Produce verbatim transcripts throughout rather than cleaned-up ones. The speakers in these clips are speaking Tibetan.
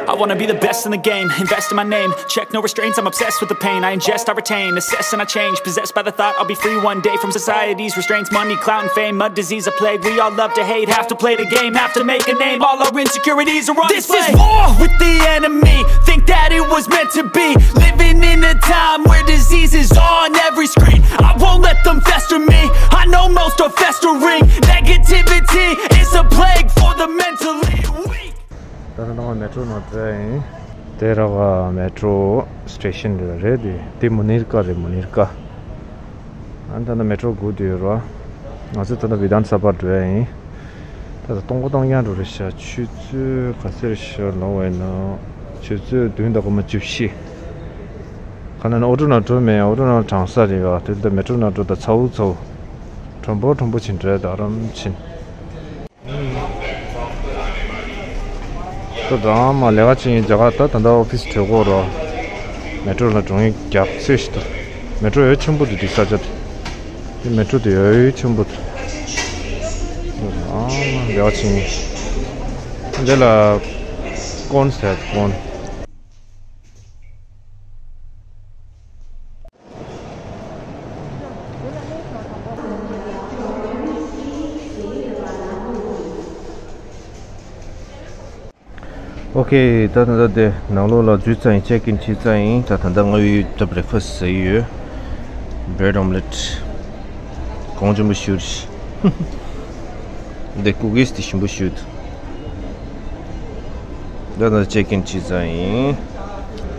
I wanna be the best in the game, invest in my name. Check no restraints, I'm obsessed with the pain. I ingest, I retain, assess, and I change. Possessed by the thought I'll be free one day from society's restraints. Money, clout, and fame, a disease, a plague. We all love to hate, have to play the game, have to make a name. All our insecurities are on display. This is war with the enemy. Think that it was meant to be. Living in a time where diseases are on every screen. I won't let them fester me. I know most are festering. Negativity is a plague for the mentally weak. ད་ལྟ་ང་མེ་ཊྲོ་ནང་འགྲོ་ཡ་ཡིན། དེ་ར་བ་མེ་ཊྲོ་སི་ཊེ་ཤན་རེད་རེད་དེ། དེ་མུ་ནེར་ཀ་རེད། མུ་ནེར་ཀ། ཨ་ད་ལྟ་མེ་ཊྲོ་སྒུག་བསྡད་ཡོད་ར། ང་ཚོ་ད་ལྟ་བི་དྷཱན་ས་བྷ་འགྲོ་ཡ་ཡིན། ད་ལྟ་སྟོང་པ་སྟོང་རྐྱང་འགྲོ་རེད་ཤག་ཆུ་ཚོད་ག་ཚོད་རེད་ཤག་ལབ་པ་ཡིན་ན། ཆུ་ཚོད་བདུན་དང་སྐར་མ་བཅུ་བཞི། ག་ན་ན་ཨོ་ཊོ་ནང་འགྲོ་མེད། ཨོ་ཊོ་ནང་གྲང་ས་རེད་བ། དེ་ལྟ་མེ་ཊྲོ་ནང་འགྲོ་ད་ཚ་བོ་ཚ་བོ། གྲོན་པོ་གྲོན་པོ་ཕྱིན་འགྲོ་ད་རམ་ཕྱིན། ད་རང་མ་ལས་ཀ་བྱེད་མཁན་རྒྱ་གར་ད་ད་ལྟ་ཨོ་ཕི་སི་གྲོལ་གོ་རོ། མེ་ཊྲོ་ལ་འགྲོ་མཁན་རྒྱག་ཚོད་ཞིག་འདུག་མེ་ཊྲོ་ཡོད་ཆེན་པོ་འདུག་འདི་ས་ཆ་དེ། འདི་མེ་ཊྲོ་དེ་ཡོད་ཆེན་པོ་འདུག་ཨ་མ་ལས་ཀ་བྱེད་མཁན། འདི་ལ་ཀོན་ཟེར་ཀོན། ཨོ་ཁེ། ད་ད་ད་དེ་ནང་ལོགས་ལ་འཛུལ་ཙམ་ཡིན། ཅེག་ཨིན་བྱས་ཙམ་ཡིན། ད་ད་ད་ང་ཡི་ད་བྷི་རེག་ཕ་སི་ཟ་ཡི་ཡོད། བྷི་རེཌ་ཨོམ་ལེཊ། གོང་ཆེན་པོ་ཞུ། འདི་ཀུ་ཀིས་དེ་ཞིམ་པོ་ཞུ། ད་ད་ཅེག་ཨིན་བྱས་ཙམ་ཡིན།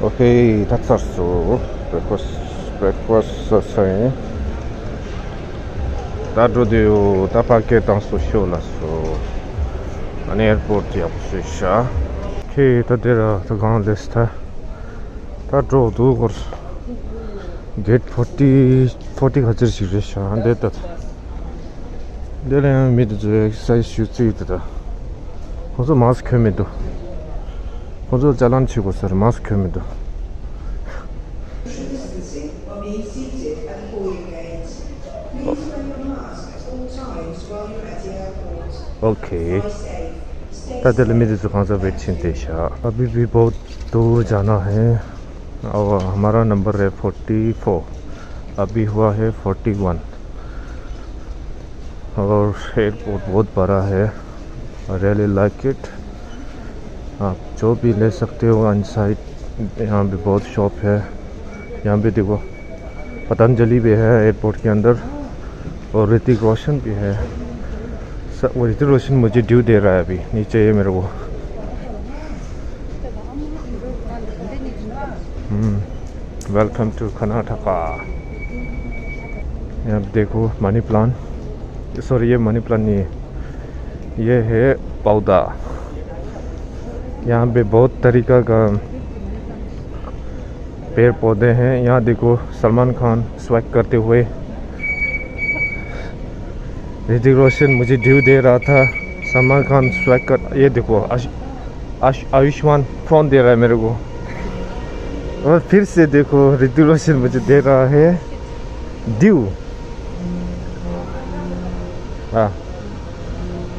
ཨོ་ཁེ། ད་ཚར་སོང་། བྷི་རེག་ཕ་སི། བྷི་རེག་ཕ་སི་ཟ་ས་ཡིན། ད་འགྲོ་དུས་ད་ཕ་གིར་བཏང་སོང་ཤོག་ལབ་སོང་། ཨ་ནི་ཨེར་པོར་ཊི་ཡག་པོ་བཟོས་ཤག་ཁེ། ད་དེ་ར་ད་གང་སླེབས་ད། ད་འགྲོ་འདུག་གོ། གེ་ཊི་ཕོར་ཊི། ཕོར་ཊི་ག་ཚོད་ཞིག་རེད་ཤག་འདི་ལྟ། འདི་ལ་ཡང་མི་དེ་ཚོ་ཨེག་སར་སའི་ཛི་བྱེད་ཀྱི་འདུག་ད། ཁོང་ཚོ་མཱ་སི་ཁི་གྱོན་མི་འདུག་ཁོང་ཚོ་ཅ་ལན་བྱེད་དགོས་ས་རེད། མཱ་སི་ཁི་གྱོན་མི་འདུག་ཨོ་ཁེ། ད་དེ་ལ་མི་དེ་ཚོ་གང་ཚ་བེད་ཕྱིན་བསྡད་ཤག अभी भी बहुत दूर जाना है। अब हमारा नंबर है forty four. अभी हुआ है फ़ोर्टी वन। और एयरपोर्ट बहुत बड़ा है। I really like it। आप जो भी ले सकते हो अनसाइड। यहाँ भी बहुत शॉप है। यहाँ भी देखो, पतंजलि भी है एयरपोर्ट के अंदर। और ऋतिक रोशन भी है। स-, वो ऋतिक रोशन मुझे ड्यू दे रहा है अभी, नहीं चाहिए मेरे को। हम्म, welcome to Karnataka। यहाँ पे देखो मनी प्लांट, सॉरी, ये मनी प्लांट नहीं है, ये है पौधा। यहाँ पे बहुत तरीका का पेड़ पौधे हैं। यहाँ देखो, सलमान खान स्वैग करते हुए। ऋतिक रोशन मुझे ड्यू दे रहा था। सलमान खान स्वैग कर, ये देखो, आश-, आश-, आयुष्मान फोन दे रहा है मेरे को। और फिर से देखो, ऋतिक रोशन मुझे दे रहा है ड्यू। हाँ।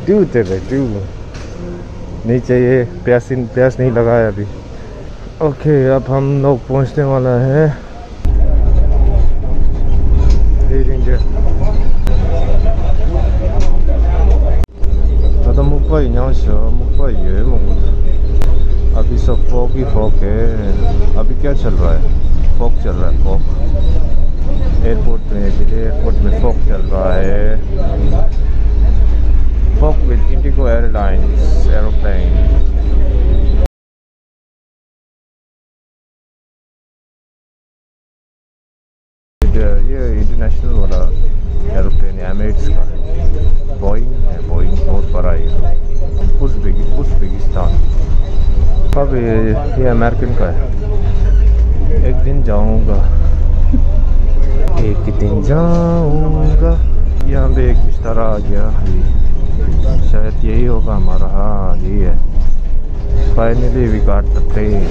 ड्यू तेरे ड्यू। नहीं चाहिए, प्यास, प्यास नहीं लगा है अभी। ओके, अब हम लोग पहुंचने वाला है। Air India. दादा, मुख पर ही यहाँ से, मुख पर ही है, मुख। अभी सब फॉग ही फॉग है। अभी क्या चल रहा है? फॉग चल रहा है, फॉग। एयरपोर्ट में, दिल्ली एयरपोर्ट में फॉग चल रहा है। Fog with Indigo Airlines aeroplane। ये इंटरनेशनल वाला एरोप्लेन है, एमिरेट्स का। बोइंग है, बोइंग बहुत बड़ा है। उज़्बेकि-, उज़्बेकिस्तान। अब ये, ये अमेरिकन का है। एक दिन जाऊंगा, एक दिन जाऊंगा। यहाँ पे एक बिस्तर आ गया अभी। शायद यही होगा हमारा। हाँ, यही है। Finally we got the plane.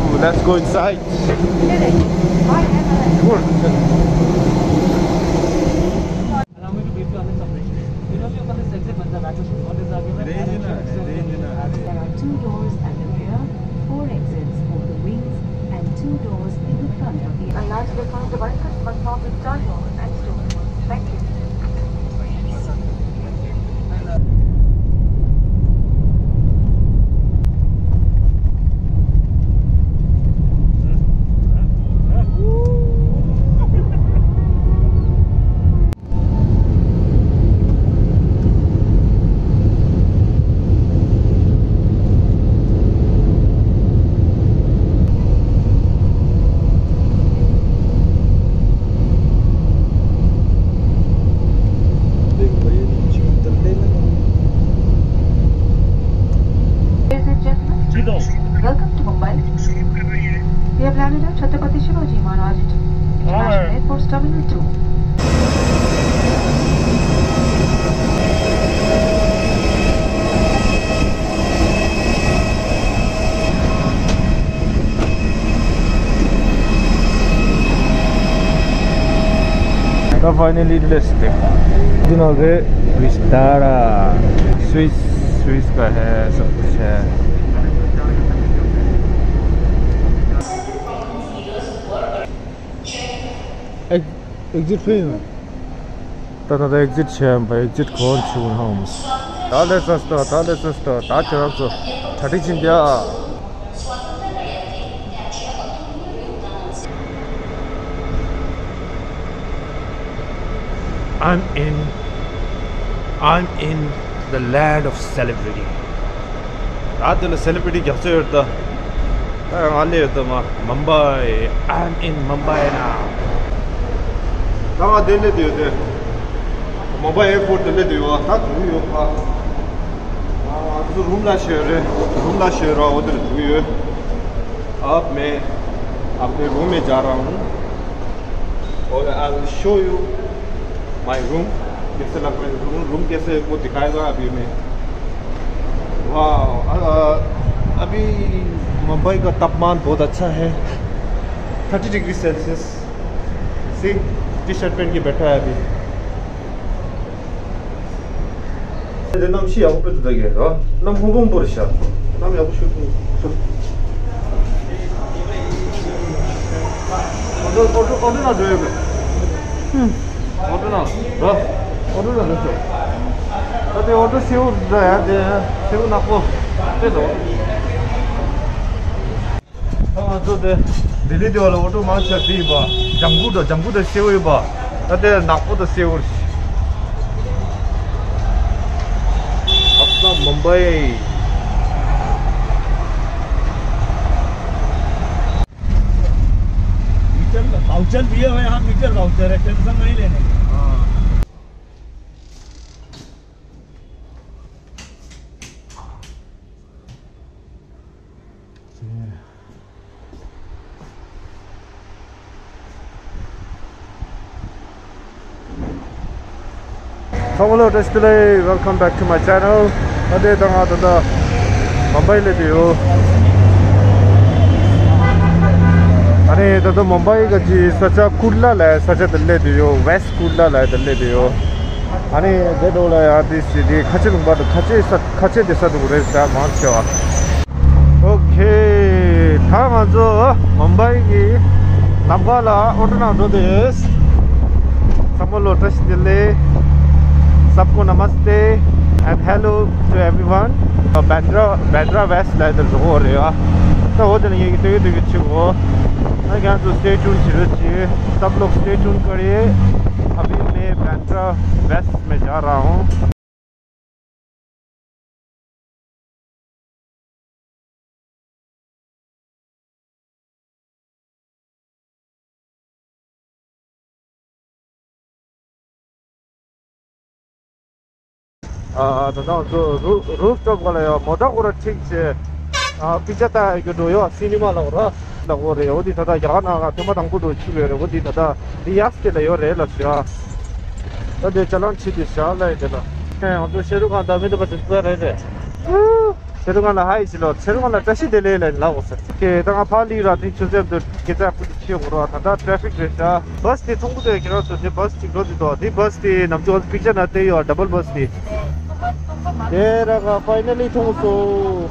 Ooh, let's go inside. Good. Electronic devices must not be turned on and stored. Thank you. Ladies and gentlemen, welcome to Mumbai. We have landed at Chhatrapati Shivaji Maharaj International Airport Terminal two. तो finally, let's take dinner. Vistara, Swiss, Swiss का है, सब कुछ है। Exit fee. ད་ད་ད་exit བྱས་པ། exit གོ་ཆུ་ཧོམ། ད་ལས་སོ་སྟོ། ད་ལས་སོ་སྟོ། ད་ཁྱེད་རང་ཚོ་གྲ་སྒྲིག་བྱེད་འདི་ཨ། I'm in, I'm in the land of celebrity. ད་དེ་ལ་celebrity རྒྱག་ཚོད་ཡོད་ད། ད་ང་ལས་ཡོད་ད་མ། Mumbai, I'm in Mumbai now. ད་ང་དེ་ལས་དེ་ཡོད་དེ། Mumbai airport དེ་ལས་དེ་ཡོད། ད་དུ་ཡོད་ཁ། ང་ཚོ་room ལ་ཤོད་རེད། room ལ་ཤོད་ར། འོ་དེར་དུ་ཡོད། अब मैं अपने रूम में जा रहा हूँ। और I'll show you my room। कैसे लग रहा है रूम? रूम कैसे है वो दिखाएगा अभी मैं। वाह, अभी मुंबई का तापमान बहुत अच्छा है। Thirty degree Celsius. C, T shirt पहन के बैठा है अभी। དེ་གནམ་གཤིས་ཡག་པོ་དཔེ་འདུག་ད་གས་ར། གནམ་ཧུང་ཧུང་པོ་རེད་ཤག་གནམ་ཡག་པོ་ཤུགས་ཤུགས། ཨོ་ཊོ་ཨོ་ཊོ་ཨོ་ཊོ་ནང་འགྲོ་ཡོད་པས། ཨུམ། ཨོ་ཊོ་ནང་ར། ཨོ་ཊོ་ནང་འགྲོ་ཤོག་ད་དེ་ཨོ་ཊོ་སེའུ་འདྲ་ཡ། དེ་སེའུ་ནག་པོ་དཔེ་འདུག་ད་ང་ཚོ་དེ་ལྡི་ལི་དེ་བ་ལ་ཨོ་ཊོ་མང་ཆེ་བ་དེ་ཡིན་པ། ལྗང་གུ་དང་ལྗང་གུ་དང་སེར་པོ་ཡིན་པ། ད་དེ་ནག་པོ་དང་སེར་པོ་རེད། अपना मुंबई। मीटर वाउचर दिए हुए हैं, हाँ, मीटर वाउचर है, टेंशन नहीं लेने का। हाँ। ཚང་མ་ལ་བཀྲ་ཤིས་བདེ་ལེགས། Welcome back to my channel. ད་ལྟ་ད་ང་ད་ལྟ་མུམ་བྷའི་སླེབས་ཡོད། ཨ་ནི་ད་ལྟ་མུམ་བྷའི་གི་ས་ཆ་ཀུར་ལ་ལབ་ས་ཆ་དེ་སླེབས་ཡོད། West Kurla ལབ་དེ་སླེབས་ཡོད། ཨ་ནི་དེ་འདྲ་ལ་ཡང་དེ་སི་དེ་ཁ་ཆེ་ལུང་པ་དང་ཁ་ཆེ་ས་ཁ་ཆེ་དེ་ས་དེ་རེད་ཤག་མང་ཆེ་བ། ཨོ་ཁེ། ད་ང་ཚོ་མུམ་བྷའི་གི་ལམ་ཁ་ལ་ཨོ་ཊོ་ནང་འགྲོ་བསྡད་ཡོད། ཚང་མ་ལ་བཀྲ་ཤིས་བདེ་ལེགས། सबको नमस्ते and hello to everyone. Bandra, Bandra West ལ་དེར་འགྲོ་གི་རེད་བ། ད་འོ་དེ་ལ་ངེད་ཀྱི་སྟོད་ཀྱི་སྟོད་ཀྱི་ཆུ་འོ། ད་ཁྱེད་ཚོ་stay tuned བྱེད་རོགས་གྱིས། सब लोग stay tuned करिए। अभी मैं बांद्रा वेस्ट में जा रहा हूँ। ཨ། ད་ལྟ་ང་ཚོ་རུ་རུབ་ཊོབ་སྒང་ལ་ཡོད། མོ་ཊ་ཁོ་ར་ཁྲིད་བྱས། ཨ། པིག་ཅར་ལྟ་ཡག་གི་འགྲོ་ཡོད། སི་ནི་མ་ལ་འོ་ར་ལ་འོ་རེད། འོ་དེ་ད་ལྟ་རྒྱ་གར་ནང་ང་ཐེངས་མ་དང་པོ་འགྲོ་ཆུ་ཡོད་རེད། འོ་དེ་ད་ལྟ་འདི་ཡག་སྐད་ལ་ཡོད་རེད་ལ་ཟེར། ད་དེ་ཅ་ལང་ཁྲིད་དེ་བཞག་ལ་ཡོད་དེ་ལ། ཨེ། ང་ཚོ་ཤེ་རུ་ཁང་ད་མི་འདུག་པ་དེ་ཚོ་རེད་རེད། ཤེ་རུ་ཁང་ལ་ཧའི་ཟེར་ལོ། ཤེ་རུ་ཁང་ལ་བཀྲ་ཤིས་བདེ་ལེགས་ལ་ལ་འོ་ཟེར། ཀྱེ། ད་ང་ཕར་ལི་ར་ཐིང་ཆུ་ཚན་དུ་སྐད་ཆ་ཕུ་དུ་ཆེ་འོ་ར། ད་ལྟ་ཊེ་ཕིག་རེད་ཤག་བྷ་སི་དེ་མཐོང་གི་འདུག་ཁྱེད་རང་ཚོ། དེ་བྷ་སི་གཅིག་འགྲོ་དེ་འདུག་དེ་བྷ་སི་དེ་ནམ་རྒྱུན་པིག་ཅར་ནང་བལྟས་ཡོད། ཌབ་བལ་བྷ་སི་དེ། དེ་ར་ག་ཕའི་ནལ་ལི་མཐོང་སོང་།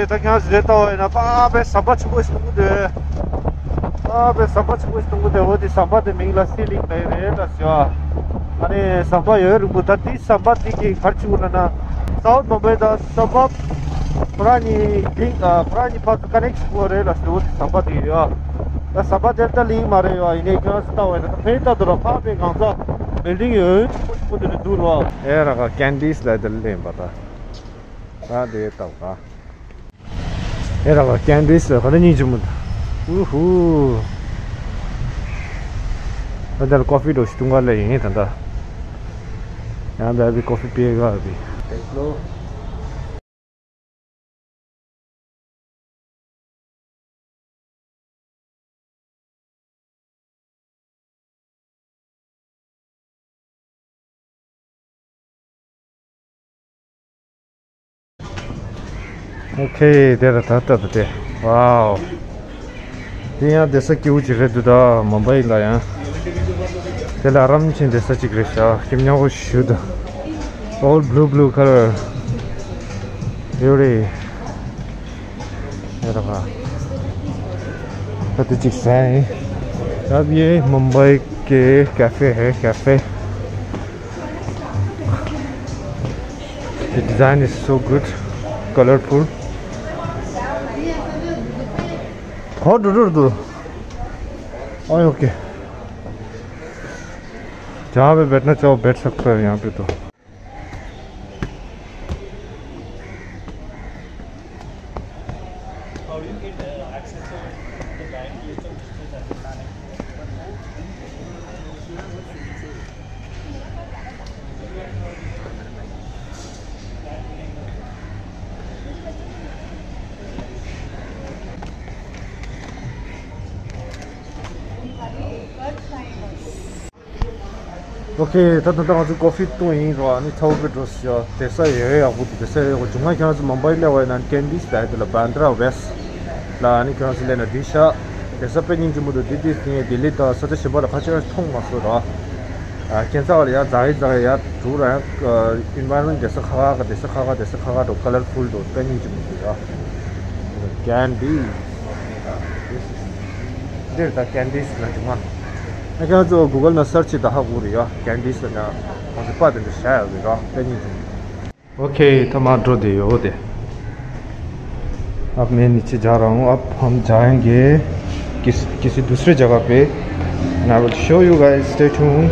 ད་ཁྱེད་རང་ཚོ་དེ་ལྟ་བ་ཡིན་ན་པ་པའི་ཟམ་པ་ཆེན་པོ་ཞིག་གཏོང་གི་འདུག་པ་པའི་ཟམ་པ་ཆེན་པོ་ཞིག་གཏོང་གི་འདུག་འོ་དེ་ཟམ་པ་དེ་མིང་ལ་སི་ལིང་ལབ་ཀྱི་རེད་ལབ་ཟེར་བ། ཨ་ནི་ཟམ་པ་ཡོད་རིང་པོ། ད་དེ་ཟམ་པ་དེ་གི་ག་རེ་བྱེད་དགོས་ལབ་ན། སའུཐ་མུམ་བྷའི་དང་སབ་བབ་ཁོ་རང་གཉིས་ལིང་ཨ་ཁོ་རང་གཉིས་ཕར་ཚུར་ཀ་ནེག་བྱེད་དགོས་རེད་ལབ་ཟེར། འོ་དེ་ཟམ་པ་དེ་ཡོད། ད་ཟམ་པ་དེ་ད་ལིང་མ་རེད་ཡོད། ཡིན་ནའི་ཁྱེད་རང་ཚོ་ལྟ་བ་ཡིན་ན་ད་ཕན་ཐོགས་འདུག་ར། པ་པའི་གང་ཟག་བིལ་ཌིང་ཡོད་ཆེན་པོ་ཆེན་པོ་དེ་འདྲ་འདུག་ར། ཨེ་ར་ག་ཀན་ཌིས་ལབ་དེ་ལེན་པ་ད། ད་དེ་ལྟ་བ་ག་ཨེ་ར་བ་ཀན་ཌིས་ལ་ག་ལ་སྙིང་རྗེ་མོ་འདུག་ཨུ་ཧུ། ད་ལྟ་ཀོ་ཕི་འདྲ་ཞིག་འཐུང་ག་སླེབས་ཡིན་ད་ལྟ། ཡང་བེ་བི་ཀོ་ཕི་ཕིས་ག་བི། ཨོ་ཁེ། དེ་ལ་ད་ལྟ་དེ། ཝའོ། དེ་ཡང་བསྡད་ས་སྐྱིད་པོ་ཅིག་རེད་འདུག་ད་མུམ་བྷའི་ལ་ཡང་། དེ་ལ་རིན་ཆེན་བསྡད་ས་ཅིག་རེད་ཤག་ཁྱིམ་ཉག་པོ་ཞིག་འདུག All blue, blue color. Beauty. ये रहा। तो चिक से है। अब ये मुंबई के कैफे है, cafe. The design is so good, colorful. बहुत दूर दूर दूर। ओए, ओके। जहाँ पे बैठना चाहो, बैठ सकते हो यहाँ पे तो। ཨོ་ཁེ། ད་ད་ལྟ་ང་ཚོ་ཀོ་ཕི་བཏུང་ཡིན་རོ། ཨ་ནི་ཚ་བོ་པེ་འགྲོ་སི་ཡོད། བསྡད་ས་ཡོད་ཡག་པོ་འདུག་བསྡད་ས་ཡོད་ཡག་པོ། བྱུང་ང་ཁྱེད་རང་ཚོ་མུམ་བྷའི་སླེབས་པ་ཡིན་ན་ཀན་ཌིས་ལ་ཡ་དེ་ལ་བྷན་དྲ་ཝེ་སི་ལ་ཨ་ནི་ཁྱེད་རང་ཚོ་སླེབས་ན་འགྲིག་ཤག་བསྡད་ས་དཔེ་སྙིང་རྗེ་མོ་འདུག་འདི་དུས་ངས་ལྡི་ལི་དང་ས་ཆ་གཞན་པ་ལ་ཁ་ཤས་མཐོང་མ་སོང་ར། ཨ་ཁྱེད་ཚོ་ལ་ཡ་ཛ་ཡི་ཛ་ཡི་ཡ་འགྲོ་ར། ཡ་ཨིན་ཝའི་རོན་མེན་ཊི་བསྡད་ས་ཁ་ཁ་བསྡད་ས་ཁ་ཁ་བསྡད་ས་ཁ་ཁ་འགྲོ། ཀ་ལར་ཕུལ་འགྲོ། དཔེ་སྙིང་རྗེ་མོ་འདུག་ཡ། ཀན་ཌིས། འདིར་ད་ཀན་ཌིས་ལ་འགྲིག་མ། ཨ་ཁྱེད་ཚོ་གུ་གལ་ནང་སར་ཆི་ད་ཧ་གོ་རེད་ཡ། ཀན་ཌིས་ལ་ན་ཁོང་ཚོ་པར་དེ་འདྲ་བཞག་ཡོད་རེད་ར། དཔེ་སྙིང་རྗེ་མོ་འདུག་ཨོ་ཁེ། ད་མར་འགྲོ་བསྡད་ཡོད་དེ། अब मैं नीचे जा रहा हूँ, अब हम जाएंगे किस किसी दूसरे जगह पे। And I will show you guys, stay tuned.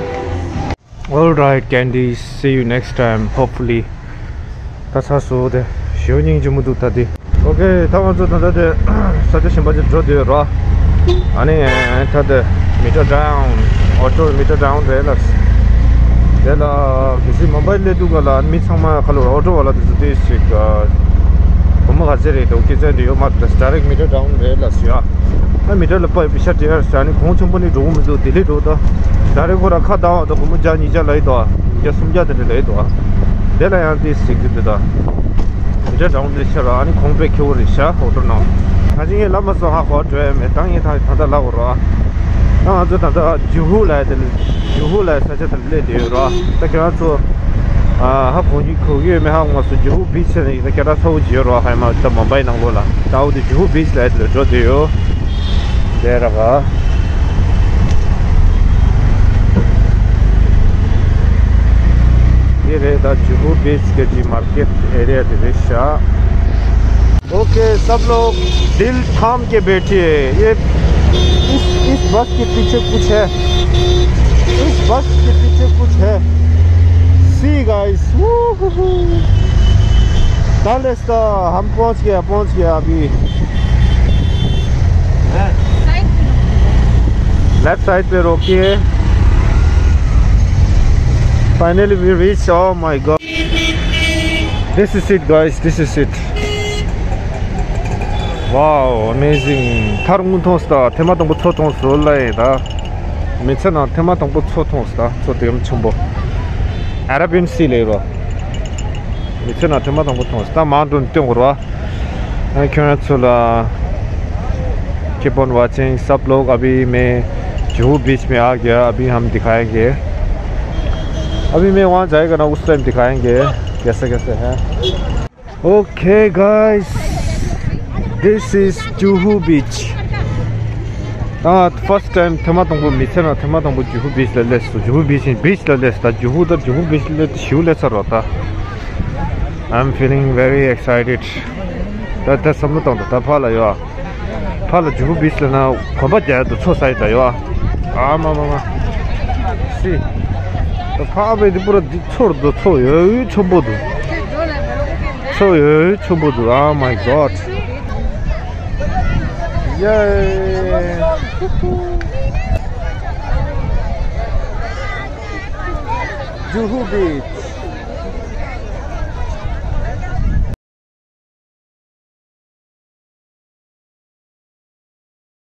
All right, Candies, see you next time, hopefully. ད་ཚར་སོང་དེ། ཞེ་པོ་སྙིང་རྗེ་མོ་འདུག་ད་དེ། ཨོ་ཁེ། ད་ང་ཚོ་ད་ལྟ་དེ་ས་ཆ་གཞན་པ་ཅིག་འགྲོ་བསྡད་ཡོད་ར། ཨ་ནི་ད་དེ་མི་ཊར་ཌའོན། ཨོ་ཊོ་མི་ཊར་ཌའོན་རེད་ལ། དེ་ལ་གལ་སྲིད་མུམ་བྷའི་སླེབས་དུས་ག་ལ་མི་ཚང་མ་ཁ་ལོ་ཨོ་ཊོ་བ་ལ་དེ་ཚོ་དེ་ཞིག་སྒོར་མོ་ག་ཚད་རེད་འདུག་སྐད་ཆ་འདྲི་ཡོད་མ་རེད། ཌའི་རེག་མི་ཊར་ཌའོན་རེད་ལ་ཟེར་ཡ། ཨ་མི་ཊར་ལ་པ་པེ་ཤ་སྤྲད་ཡ་ཟེར། ཨ་ནི་གོང་ཆེན་པོ་ནས་འགྲོ་གི་མི་འདུག་ལྡི་ལི་འགྲོ་ད། ཌའི་རེག་ཁོ་ར་ཁ་བརྡ་བ་ད་སྒོར་མོ་བརྒྱ་ཉིས་བརྒྱ་ལབ་ཡི་འདུག་བརྒྱ་སུམ་བརྒྱ་དེ་འདྲ་ལབ་ཡི་འདུག་དེ་ལ་ཡང་དེ་ཟེར་གྱི་འདུག་ད། མི་ཊར་ཌའོན་དེ་ཤར་ར། ཨ་ནི་གོང་དཔེ་ཁེ་པོ་རེད་ཤག་ཨོ་ཊོ་ནང་། ད་ཅི་ངས་ལབ་མ་སོང་། ཧ་གོ་འགྲོ་ཡ་མེད། ད་ངས་ད་ད་ལྟ་ལབ་དགོས་ར། ད་ང་ཚོ་ད་ལྟ་ཇུ་ཧུ་ལབ་ཡ་དེ་ལ། ཇུ་ཧུ་ལབ་ཡ་ས་ཆ་དེ་ལ་སླེབས་བསྡད་ཡོད་ར། ད་ཁྱེད་རང་ཚོ་ཨ་ཧ་གོ་གི་གོ་གི་ཡོད་མེད་ཧ་གོ་མ་སོང་། ཇུ་ཧུ་བིཆ་ཟེར་ནས་ད་སྐད་གྲགས་ཚ་པོ་ཅིག་ཡོད་ར། ཧ་ཡ་མ་ད་མུམ་བྷའི་ནང་ལོགས་ལ། ད་འོ་དེ་ཇུ་ཧུ་བིཆ་ལབ་ཡ་དེ་ལ་འགྲོ་བསྡད་ཡོད། དེ་ར་ག་འདི་རེད། ད་ཇུ་ཧུ་བིཆ་གི་ཇི་མར་ཀེཊ་ཨེ་རི་ཡ་དེ་རེད་ཤག ओके, सब लोग दिल थाम के बैठिए। ये इस, इस बस के पीछे कुछ है, इस बस के पीछे कुछ है। See guys, woohoo! Dale está, हम पहुंच गया, पहुंच गया अभी। लेफ्ट साइड पे रोकी है। Finally we reach, oh my god. This is it, guys. This is it. Wow, amazing. ཐར་དངུལ་མཐོང་སྟེ་ཐེངས་མ་དང་པོ་མཚོ་མཐོང་སོང་ལ་ཡིན་ད། མི་ཚེ་ནང་ཐེངས་མ་དང་པོ་མཚོ་མཐོང་སྟེ་མཚོ་དེ་གམ་ཆེན་པོ། Arabian Sea ལས་རོ། མི་ཚེ་ནང་ཐེངས་མ་དང་པོ་མཐོང་སྟེ་མར་འགྲོ་ནས་སྟོན་དགོས་རོ། ཁྱོད་རང་ཚོ་ལ། Keep on watching, सब लोग। अभी मैं जुहू बीच में आ गया, अभी हम दिखाएंगे। अभी मैं वहाँ जाएगा ना, उस टाइम दिखाएंगे कैसे कैसे है। Okay guys, This is Juhu Beach. ད་first time ཐེངས་མ་དང་པོ་མི་ཚེ་ནང་ཐེངས་མ་དང་པོ་ཇུ་ཧུ་beach ལ་སླེབས་སོང་། ཇུ་ཧུ་beach ཡིན། beach ལ་སླེབས་སོང་། ད་ཇུ་ཧུ་དང་ཇུ་ཧུ་beach ལ་སླེབས་ཏེ་ཞེ་པོ་སླེབས་ཚར་རོ་ད། I'm feeling very excited. ད་ད་བསམ་བློ་བཏང་། ད་ད་ཕར་ལ་ཡོད། ཕར་ལ་ཇུ་ཧུ་beach ལ་ན་གོམ་པ་རྒྱག་ཡ་འདུག་མཚོ་ཟ་ཡི་ད་ཡོད། ཨ་མ་མ་མ། See. ད་ཕར་བས་འདི་པུ་ར་འདི་མཚོ་རུ་འདུག་མཚོ་ཡོད་ཆེན་པོ་འདུག་མཚོ་ཡོད་ཆེན་པོ་འདུག Oh my God. Yay. Juhu Beach.